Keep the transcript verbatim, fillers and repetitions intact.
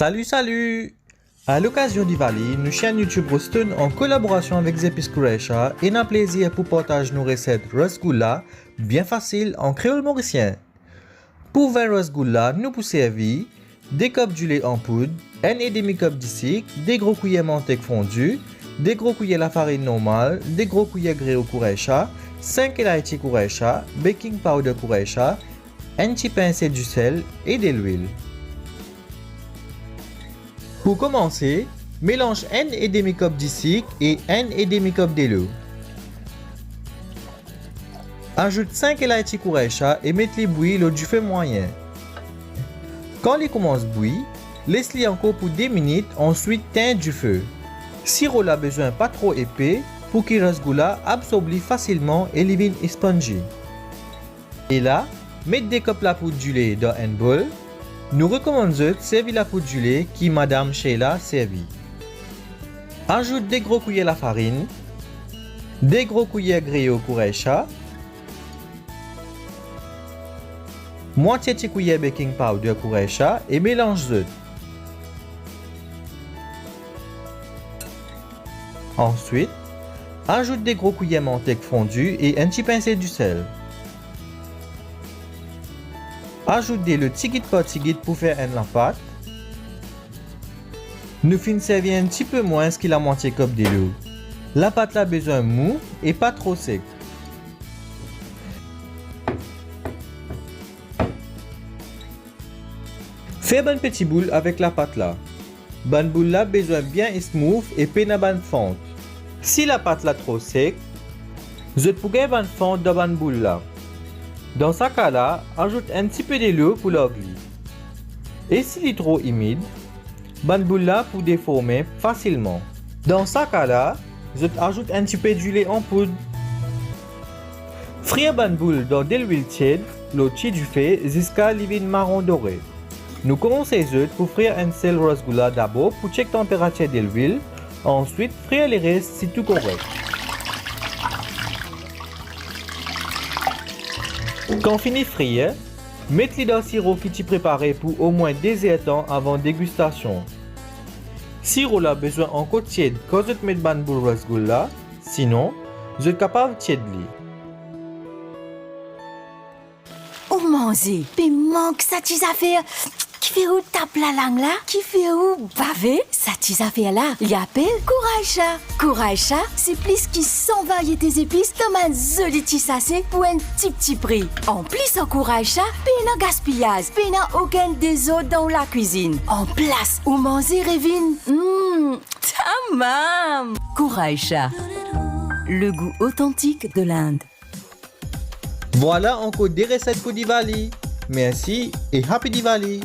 Salut, salut! A lokazion Diwali, nou chaîne YouTube Rostun an kolaborasion avek Zepis Kureisha ena plezir pou partaz nou reset rasgulla bien fasil an kreol morisien. Pou vin rasgulla, nou pou servi de kop dile an poud, enn e demi kop disik, de gro kwiyer mantek fondi, de gro kwiyer lafarinn normal, de gro kwiyer griyo Kureisha, sink elayti Kureisha, baking powder Kureisha, enn ti pinse disel e delwil. Pou komanse, melanz enn e demi kop disik e enn e demi kop delo. Azout sink elayti Kureisha e met li bwi lor dife mwayin. Kan li koumans bwi, les li ankor pou de minit, answit tegn dife. Siro la bizin pa tro epe pou ki rasgulla absorb li fasilman e li vinn spongy. E la, met de kop lapoud dile dan enn bol. Nou rekomann zot servi lapoud dile ki Madam Sheila servi. Azout de gro kwiyer lafarinn, de gro kwiyer griyo Kureisha, mwatie ti kwiyer baking powder Kureisha e melanz zot. Answit, azout de gro kwiyer mantek fondi e enn ti pinse disel. Azout delo tigit par tigit pou fer enn lapat. Nou finn servi enn tipe mwins ki lamwatie kop delo. Lapat la bizin mou e pa tro sek. Fer bann peti boul avek lapat la. Bann boul la bizin bien smooth e pena bann fant. Si lapat la tro sek, zot pou gagn bann fant dan bann boul la. Dan sa ka la, azout enn tipe delo pou larg li. E si li tro imid, bann boul la pou deforme fasilman. Dan sa ka la, zot azout enn tipe dile an poud. Frir bann boul dan delwil tied lor ti dife ziska li vinn maron dore. Nou konsey zot pou frir enn sel rasgulla dabor pou chek tanperatir delwil, answit frir leres si tou korek. Kan fini frir, met li dan siro ki ti prepare pou omwin de zertan avan degistasion. Siro la bizin ankor tied kan zot met bann boul rasgulla, sinon, zot kapav tied li. Ou manze, pe mank sa ti zafer ki fer ou tap lalang la, ki fer ou bave. Sa ti zafer la, li apel Kureisha. Kureisha, se plis ki san variete zepis dan bann zoli ti sase pou enn tipti pri. Anplis ar Kureisha, pena gaspiyaz, pena okenn dezord dan ou lakwizinn. Anplas, ou manze revinn, mm, tamam! Kureisha, le goût authentique de l'Inde. Vwala ankor de reset pou Diwali. Mersi e Happy Diwali!